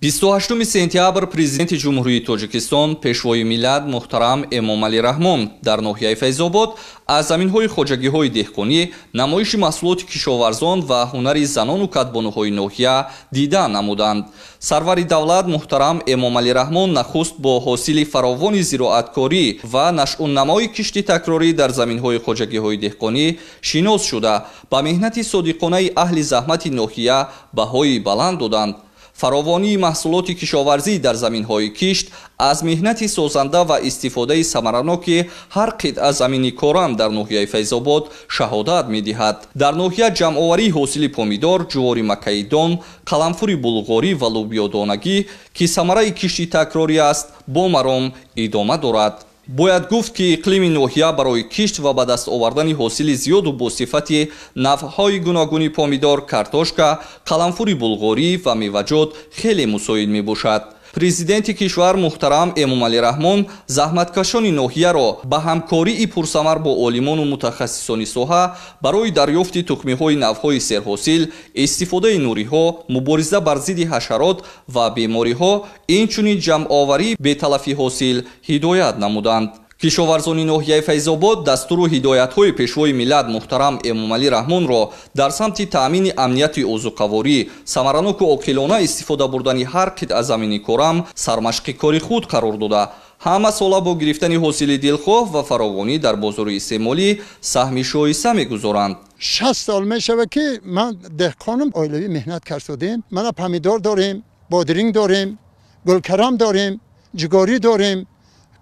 28 сентябр Президенти Ҷумҳурии Тоҷикистон, Пешвои миллат муҳтарам Эмомалӣ Раҳмон дар ноҳияи Файзобод аз заминҳои хоҷагиҳои деҳқонӣ намоиши маҳсулоти кишоварзон ва ҳунари занону кадбонуҳои ноҳия дида намуданд. Сарвари давлат муҳтарам Эмомалӣ Раҳмон нахуст бо ҳосили фаровони зироаткорӣ ва нашъуннамои кишти такрорӣ дар заминҳои хоҷагиҳои деҳқонӣ шинос шуда, ба меҳнати содиқонаи аҳли заҳмати ноҳия баҳои баланд доданд. Фаровонии маҳсулоти кишоварзӣ дар заминҳои кишт аз меҳнати созанда ва истифодаи самараноки ҳар қитъа замини корам дар ноҳияи Файзобод шаҳодат медиҳад. Дар ноҳия ҷамъоварии ҳосили помидор, ҷувори маккаидон, қаламфури булғорӣ ва лӯбиёдонагӣ, ки самараи кишти такрорӣ аст, бо маром идома дорад. Бояд гуфт, ки иқлими ноҳия барои кишт ва ба даст овардани ҳосили зиёду бо сифати навъҳои гуногуни помидор, картошка, қаламфури булғорӣ ва меваҷот хеле мусоид мебошад. Президенти кишвар муҳтарам Эмомалӣ Раҳмон заҳматкашони ноҳияро ба ҳамкории пурсамар бо олимону мутахассисони соҳа барои дарёфти тухмиҳои навъҳои серҳосил, истифодаи нуриҳо, мубориза бар зидди ҳашарот ва бемориҳо, инчунин ҷамъоварии беталафи ҳосил ҳидоят намуданд. Кишоварзони ноҳияи Файзобод дастуру ҳидоятҳои Пешвои миллат муҳтарам Эмомалӣ Раҳмонро дар самти таъмини амнияти озуқаворӣ, самараноку оқилона истифода бурдани ҳар қитъа замини корам сармашқи кори худ қарор дода, ҳама сола бо гирифтани ҳосили дилхоҳ ва фаровонӣ дар бозори истеъмолӣ саҳми шоиста мегузоранд. 60 сол мешавад, ки ман деҳқонам, оилавӣ меҳнат кардодем. Мана помидор дорем, бодиринг дорем, гулкарам дорем, ҷугорӣ дорем,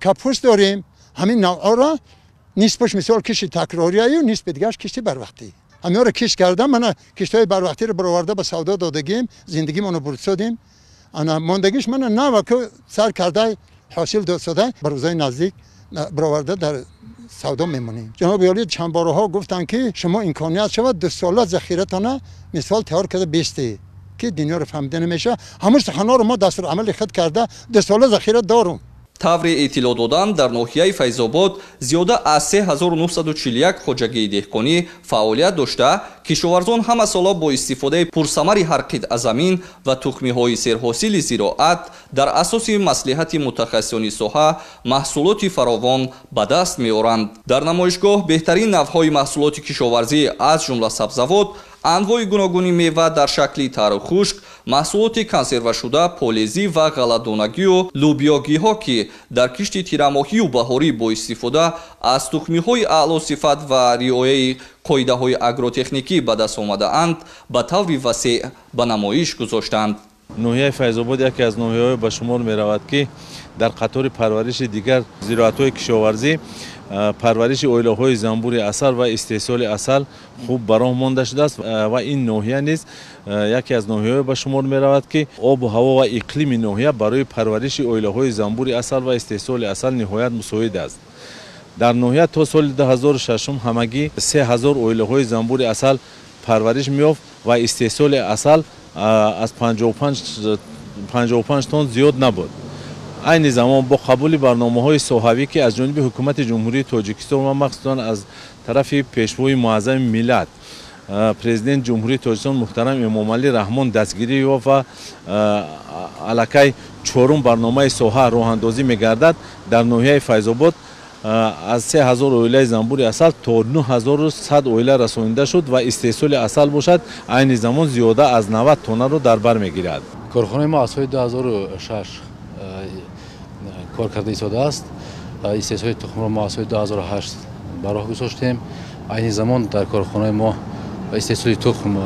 капуст дорем. Ҳамин навъҳоро нисбаш мисол кишти такрорияю нисби дигараш кишти барвақтӣ. Ҳаминҳоро кишт кардам, мана киштҳои барвақтиро бароварда ба савдо додагим, зиндагимонро бурдсодем. Ана мондагиш мана наваку сар карда ҳосил додсода, ба рӯзҳои наздик бароварда дар савдо мемонем. Ҷаноби олӣ чанд борҳо гуфтанд, ки шумо имконият шавад, 2 сола захиратона мисол тайёр карда бестед, ки дунёро фаҳмида намешавад. Ҳамун суханҳоро мо дастурамали худ карда, 2 сола захира дорум. Тавре иттилоъ доданд, дар ноҳияи Файзобод зиёда аз 3941 хоҷагии деҳқонӣ фаъолият дошта, кишоварзон ҳамасола бо истифодаи пурсамари ҳар қитъа замин ва тухмиҳои серҳосили зироат дар асоси маслиҳати мутахассисони соҳа маҳсулоти фаровон ба даст меоранд. Дар намоишгоҳ беҳтарин навъҳои маҳсулоти кишоварзӣ, аз ҷумла сабзавот, анвои гуногуни мева дар шакли тару хушк, маҳсулоти консервашуда, полезӣ ва ғалладонагию лӯбиёгиҳо, ки дар кишти тирамоҳию баҳорӣ бо истифода аз тухмиҳои аълосифат ва риояи қоидаҳои агротехникӣ ба даст омадаанд, ба таври васеъ ба намоиш гузоштанд. Ноҳияи Файзобод яке аз ноҳияҳое ба шумор меравад, ки дар қатори парвариши дигар зироатҳои кишоварзӣ парвариши оилаҳои занбури асал ва истеҳсоли асал хуб ба роҳ монда шудааст. Ва ин ноҳия низ яке аз ноҳияҳое ба шумор меравад, ки обу ҳаво ва иқлими ноҳия барои парвариши оилаҳои занбури асал ва истеҳсоли асал ниҳоят мусоид аст. Дар ноҳия то соли 2006 ҳамагӣ 3000 оилаҳои занбури асал парвариш меёфт ва истеҳсоли асал аз 55 тонн зиёд набуд. Айни замон бо қабули барномаҳои соҳавӣ, ки аз ҷониби Ҳукумати Ҷумҳурии Тоҷикистон ва махсусан аз тарафи Пешвои муаззами миллат, Президенти Ҷумҳурии Тоҷикистон муҳтарам Эмомалӣ Раҳмон дастгирӣ ёфт ва аллакай чорум барномаи соҳа роҳандозӣ мегардад, дар ноҳияи Файзобод аз 3000 оилаи занбури асал то 9100 оила расонида шуд ва истеҳсоли асал бошад, айни замон зиёда аз 90 тоннаро дар бар мегирад. Корхонаи мо аз соли 2006 кор карда истодааст. Истеҳсоли тухмро мо аз соли 2008 ба роҳ гузоштем. Айни замон дар корхонаи мо истеҳсоли тухм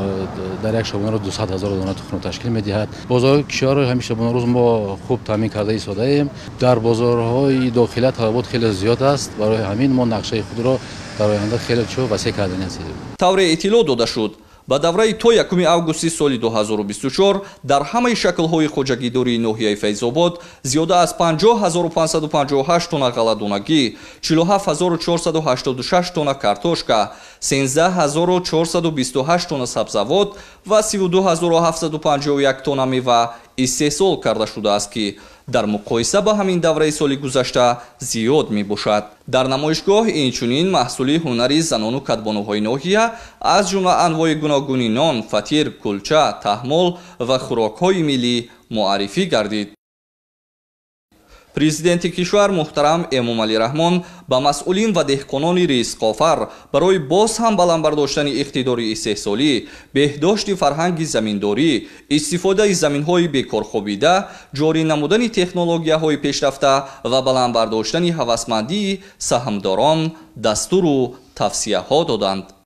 дар як шабонарӯз 200 000 дона тухмро ташкил медиҳад. Бозорҳои кишварро ҳамин шабонарӯз мо хуб таъмин карда истодаем. Дар бозорҳои дохила талабот хеле зиёд аст. Барои ҳамин мо нақшаи худро дар оянда хеле чӯ васеъ кардани ҳастем. Тавре иттилоъ дода шуд, ба давраи то 1 августи соли 2024 дар ҳамаи шаклҳои хоҷагидории ноҳияи Файзобод зиёда аз 50 558 тонна ғалладонагӣ, 47 486 тонна картошка, 13 428 тонна сабзавот ва 32 751 тонна мева. истеҳсол карда шудааст, ки дар муқоиса ба ҳамин давраи соли гузашта зиёд мебошад. Дар намоишгоҳ инчунин маҳсули ҳунари занону кадбонуҳои ноҳия, аз ҷумла анвои гуногуни нон, фатир, кулча, таҳмол ва хӯрокҳои миллӣ муаррифӣ гардид. Президенти кишвар муҳтарам Эмомалӣ Раҳмон ба масъулин ва деҳқонони ризқофар барои боз ҳам баланд бардоштани иқтидори истеҳсолӣ, беҳдошти фарҳанги заминдорӣ, истифодаи заминҳои бекорхобида, ҷорӣ намудани технологияҳои пешрафта ва баланд бардоштани ҳавасмандии саҳмдорон дастуру тавсияҳо доданд.